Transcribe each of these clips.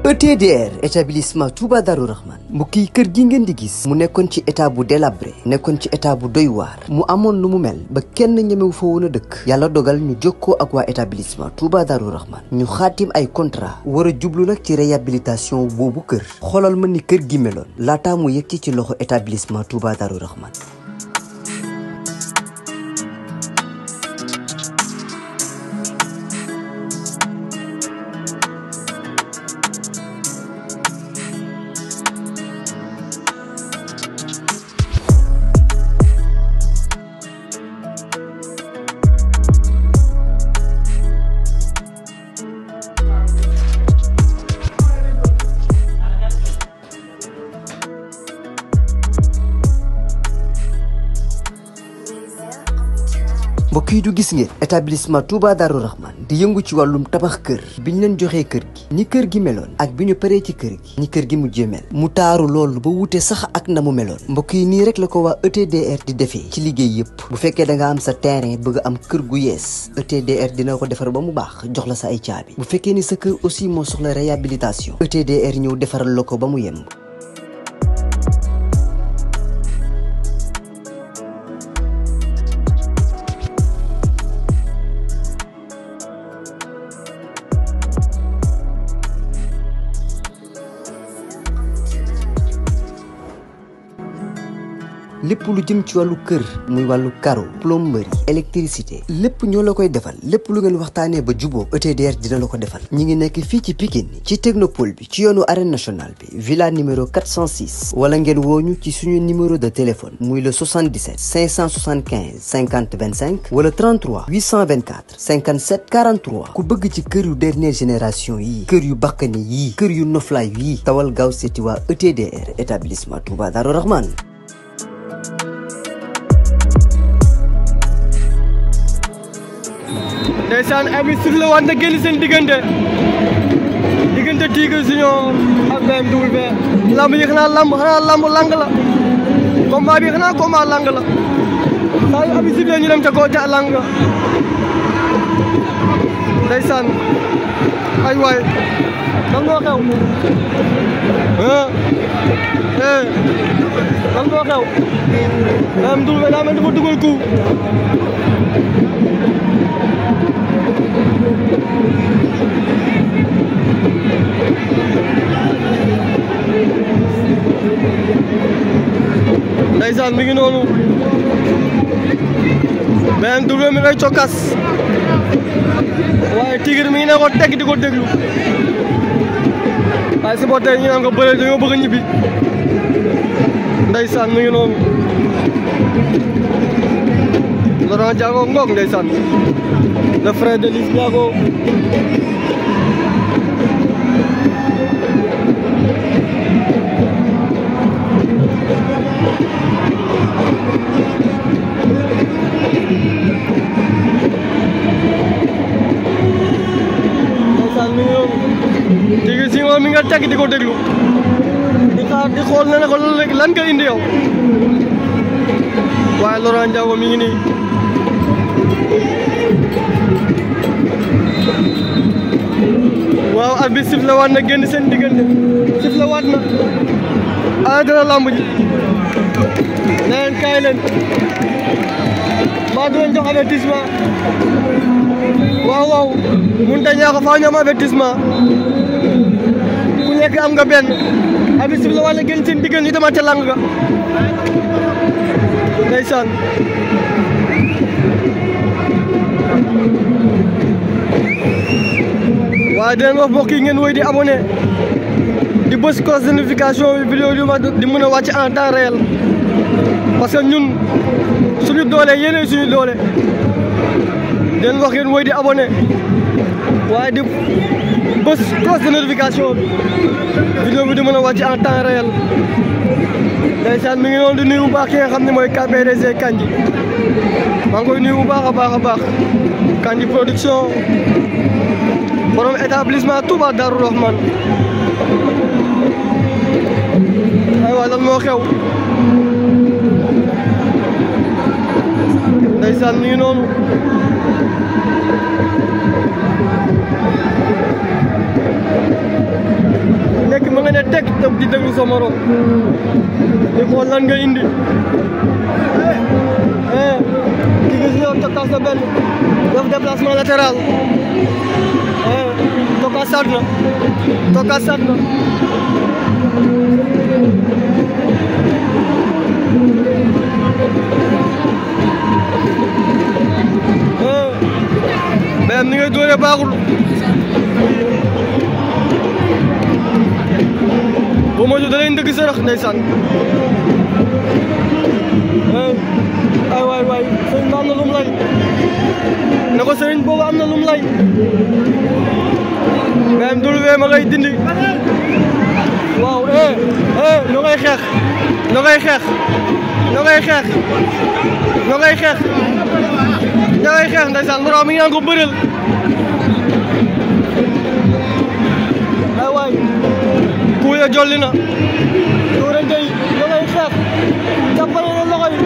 ETDR établissement Touba Darou Rahman mbokk yi kër gi ngeen di gis mu nekkoon ci état bu délabré nekkoon ci état bu doy waar mu amoon lu mu mel ba kenn ñemewu fa woon a dëkk yàlla dogal ñu jokkoo ak waa établissement Touba Darou Rahman ñu xaatim ay contrat war a jublu nag ci réhabilitation boobu kër xoolal ma ni kër gi meloon laataa mu yegg ci loxo établissement Touba Darou Rahman. mbokk yi du gis ngeen établissement Touba Darou Rahman di yëngu ci wàllum tabax kër bi ñu leen joxee kër gi ni kër gi meloon ak bi ñu paree ci kër gi ni kër gi mujjee mel mu taaru loolu ba wute sax ak na mu meloon mbokk yi nii rek la ko waa ETDR di defee ci liggéey yëpp bu fekkee da nga am sa terrain bëgg am kër gu yees ETDR dina ko defar ba mu baax jox la sa ay caabi bu fekkee ni sa kër aussi moo soxla réhabilitation ETDR ñëw defaral la ko ba mu yemb. lépp lu jëm ci wàllu kër muy wàllu carreau plomberie électricité lépp ñoo la koy defal lépp lu ngeen waxtaanee ba juboo ETDR dina la ko defal ñi ngi nekk fii ci Pikine ci technopole bi ci yoonu arène nationale bi villa numéro 406 wala ngeen wooñu ci suñu numéro de téléphone muy le 77 575 50 25 wala 33 824 57 43 ku bëgg ci kër yu dernière génération yi kër yu bakkani yi kër yu noflaay yi tawal gaaw seeti waa ETDR établissement Touba Darou Rahman. ndeysaan abi sifle waat na génn seen diggante Tigre Junior ak BMW lamb yi xanaa lamb lang la combat bi xanaa combat lang la saa yu abi sifle ñu dem ca koo ca lang ndeysaan ay waay lan moo xew lan moo xew BMW daa mel dafa dugal coup ndeysaan mi ngi noonu BMW mi ngay cokkas waaye Tigre mi ngi ne ko teg di ko déglu waaye supporter ñu naan ko bëre dañoo bëgg a ñibbi ndeysaan mi ngi noonu Laurent Ndiago ngoog ndeysaan le frère de Liss Ndiago Tigre Junior mi nga teg di ko déglu di xaar di xool na ne ko lan nga indi yow waaye Laurent Ndiago mi ngi nii waaw arbitre sifflé waat na génn seen diggante sifflé waat na ala dana lamb ji leen kaay leen maa du leen jox avertissement waaw mun ta ñaa ko faa ñoom avertissement ku nekk am nga benn arbitre sifflé waat na génn seen diggante ñu demaat ca lang ga ndeysaan waaye di leen wax mbokk yi ngeen woy di abonné di bës cloche de notification bi vidéo di mën a wàcc en temps réel parce que ñun suñu doole yéene suñu doole di leen wax ngeen woy di abonné waaye di bës cloche de notification bi vidéo bi di mën a wàcc en temps réel ndeysaan mi ngi noonu di nuyu bu baax ki nga xam ne mooy KPDG Kandji maa ngi koy nuyu bu baax a baax Kandji production borom établissement Touba Darou Rahman aywa lan moo xew ndeysaan mi ngi noonu di déglu sa morom di xool lan nga indi Tigre Junior tokkaas na benn def déplacement latéral tokkaasaat na mais ni ngay dóoree baaxul boo moytu da lay ndëgg sërëx ndeysaan ay waay sëriñ ba am na lum lay ne ko sëriñ boobu am na lum lay mais MW ma ngay dindi waaw ñoo ngay xeex ndeysaan Laurent mi ngi naan ko bëreel ay waay kuya jolli na dóorante yi ñoo ngay xeex jàppale na loxo yi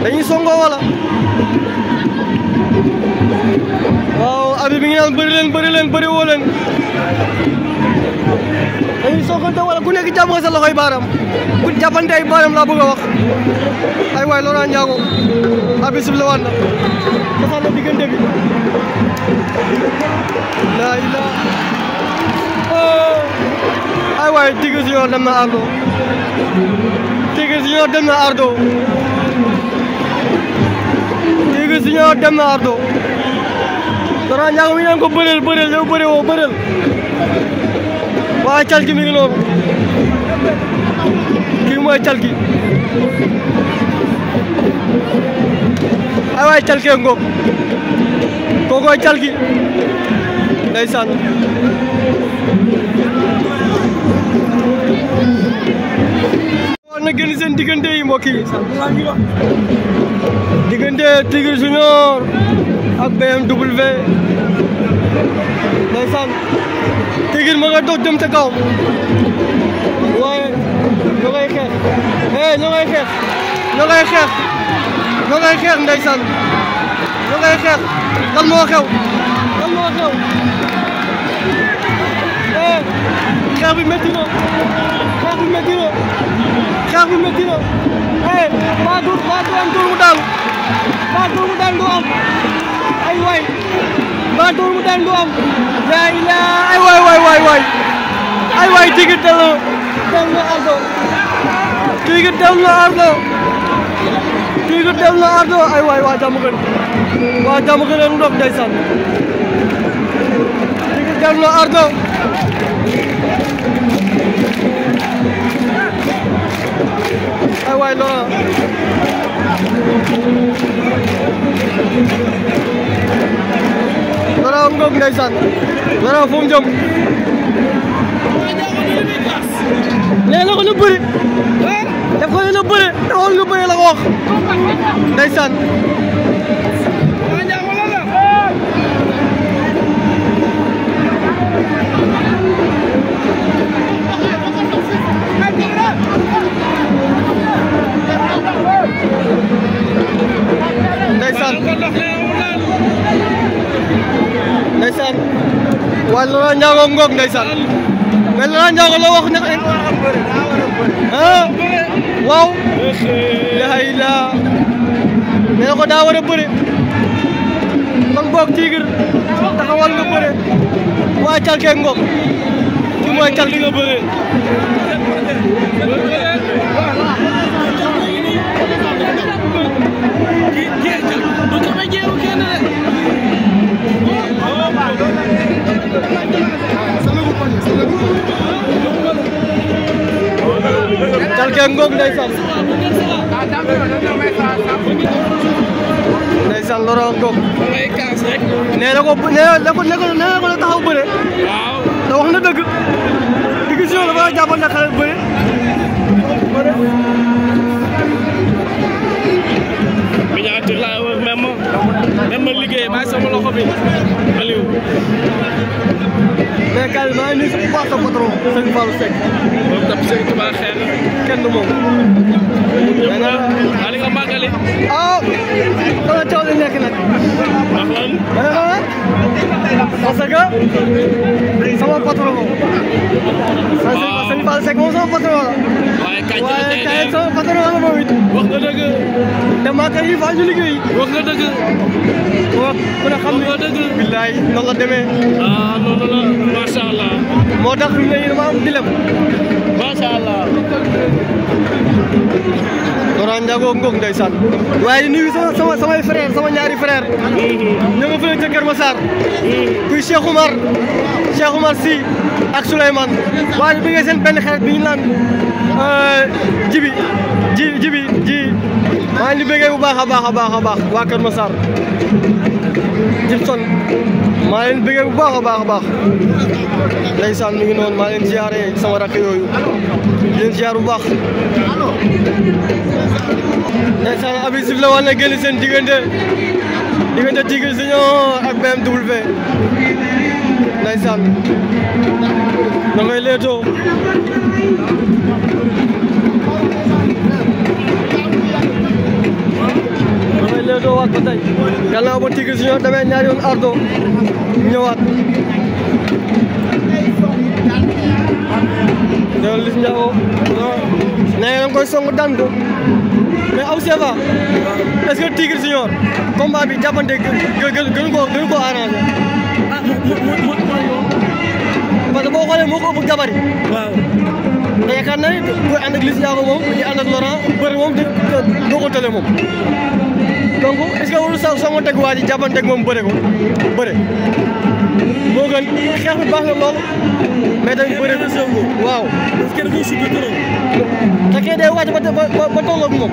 dañuy songoo wala waaw abi bi ngi naan bëri woo leen dañuy songante wala ku nekk jàpp nga sa loxoy baaram ku jàppante ay baaram laa bëgg a wax ay waay Laurent Ndiago abi sif la waat na dafa na diggante bi la ilaha ay waay Tigre Junior dem na ardo Tigre Junior dem na ardo Laurent Ndiago mi naan ko bëreel yow bëre woo bëreel waaye calki mi ngi noonu kii mooy calki ay waay calkee ngoog kookoy calki ndeysaan war na génn seen diggante yi mbokk yi diggante Tigre Junior ak BMW ndeysaan Tigre ma nga dox jëm ca kaw waaye ñoo ngay xeex ndeysaan ñoo ngay xeex lan moo xew xeex bi métti na maa du am dóor mu daanu du am ay waay maa dóor mu daanu du am yaa ilaa ay waay Tigre dem na ardo ay waay waa jàmm gën a ndox ndeysaan Tigre dem na ardo ay waay Laurent ngoog ndeysaan Laurent fu mu jëm nee na ko na bëri daf ko na bëri taxawal nga bëri la ko wax ndeysaan ndeysaan waaye Laurent Ndiago ngoog ndeysaan mais Laurent Ndiago la wax ne waaw la ilaha nee na ko daa war a bëre kon boog Tigre taxawal nga bëre waa calkee ngoog ci mooy calki nga bëre calkee ngoog ndeysaan Laurent ngoog nee na ko la taxaw bëre te wax na dëgg Tigre Junior dafa jàppoon na xale bëre miniature laa wër même ma liggéey maa sama loxo bi Aliou mais kay maa ngi nuyu bu baax sa patron sëñ Fallou Seck moom tam sëñ Tuubaa xeer kenn du moom ali nga màggali dana coow li nekk nag parce que sama patron Sëñ Fall Seck moom sama patron la. waaye kaay sama patron la moom it. wax nga dëgg. te maa kay yi faa ñu liggéey. wax nga dëgg. wax ku ne xam nga dëgg. billaay noonu la demee. ah noonu la macha allah. moo tax fi mu ne nii dama am dilem. macha allah. Laurent Ndiago Ngok ndeysaan. waaye di nuyu samay frère sama ñaari frère. ñoo nga fële ca Kër Massar. kuy Cheikh Oumar Sy ak Souleymane. waaye bi nga seen benn xarit bi ñu naan jibi maa ngi bëggee bu baax a baax waa Kër Massar. Gibson maa leen bëggee bu baax a baax ndeysaan mi ngi noonu maa leen ziare sama rakk yooyu di leen ziar bu baax ndeysaan abi sif la wax na génn seen diggante Tigre Junior ak BMW ndeysaan da ngay leetoo doo waat ba tey gannaaw ba Tigre Junior demee ñaari yoon ardo ñëwaat loolu Liss Ndiago nee na koy song daan ko mais aw Seva est-ce que Tigre Junior combat bi jàppante gën ko arrangé parce que boo xoolee moo ko ëpp gabari waaw te yaakaar naa ne kuy ànd ak Liss Ndiago moom di ànd ak Laurent bëri moom doo ko tële moom donc est-ce que warul sax soo teg waa ji jàppanteeg moom bëre moo gën xeex bi baax na lool mais tamit bëre ko songo waaw parce que dafa sukk trop te kee day wàcc ba tolloog moom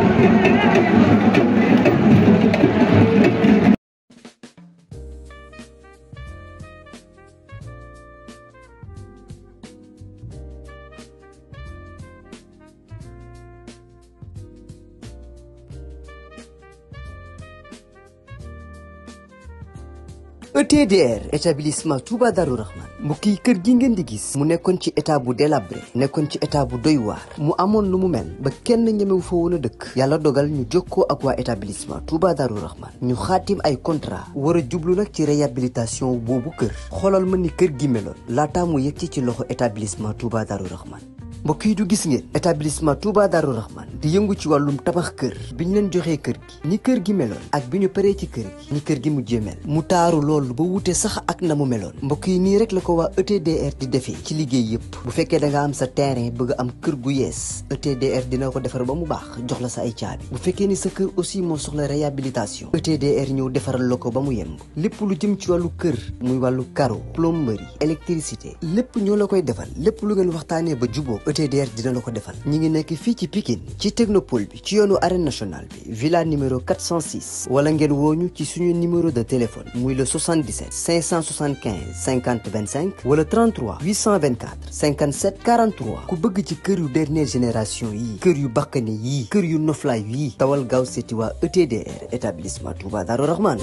ETDR établissement Touba Darou Rahman mbokk yi kër gi ngeen di gis mu nekkoon ci état bu délabré nekkoon ci état bu doy waar mu amoon lu mu mel ba kenn ñemewu fa woon a dëkk yàlla dogal ñu jokkoo ak waa établissement Touba Darou Rahman ñu xaatim ay contrat war a jublu nag ci réhabilitation boobu kër xoolal ma ni kër gi meloon laataa mu yegg ci loxo établissement Touba Darou Rahman mbokk yi du gis ngeen établissement Touba Darou Rahman di yëngu ci wàllum tabax kër bi ñu leen joxee kër gi ni kër gi meloon ak bi ñu paree ci kër gi ni kër gi mujjee mel mu taaru loolu ba wute sax ak na mu meloon mbokk yi nii rek la ko waa ETDR di defee ci liggéey yëpp bu fekkee da nga am sa terrain bëgg am kër gu yees ETDR dina ko defar ba mu baax jox la sa ay caabi bu fekkee ni sa kër aussi moo soxla réhabilitation ETDR ñëw defaral la ko ba mu yemb lépp lu jëm ci wàllu kër muy wàllu carreau plomberie électricité lépp ñoo la koy defal lépp lu ngeen waxtaanee ba juboo ETDR dina la ko defal ñi ngi nekk fii ci Pikine ci technopole bi ci yoonu arène nationale bi villa numéro 406 wala ngeen wooñu ci suñu numéro de téléphone muy le 77 575 50 25 wala 33 824 57 43 ku bëgg ci kër yu dernière génération yi kër yu bakkane yi kër yu noflaay yi tawal gaaw seeti waa ETDR établissement Touba Darou Rahman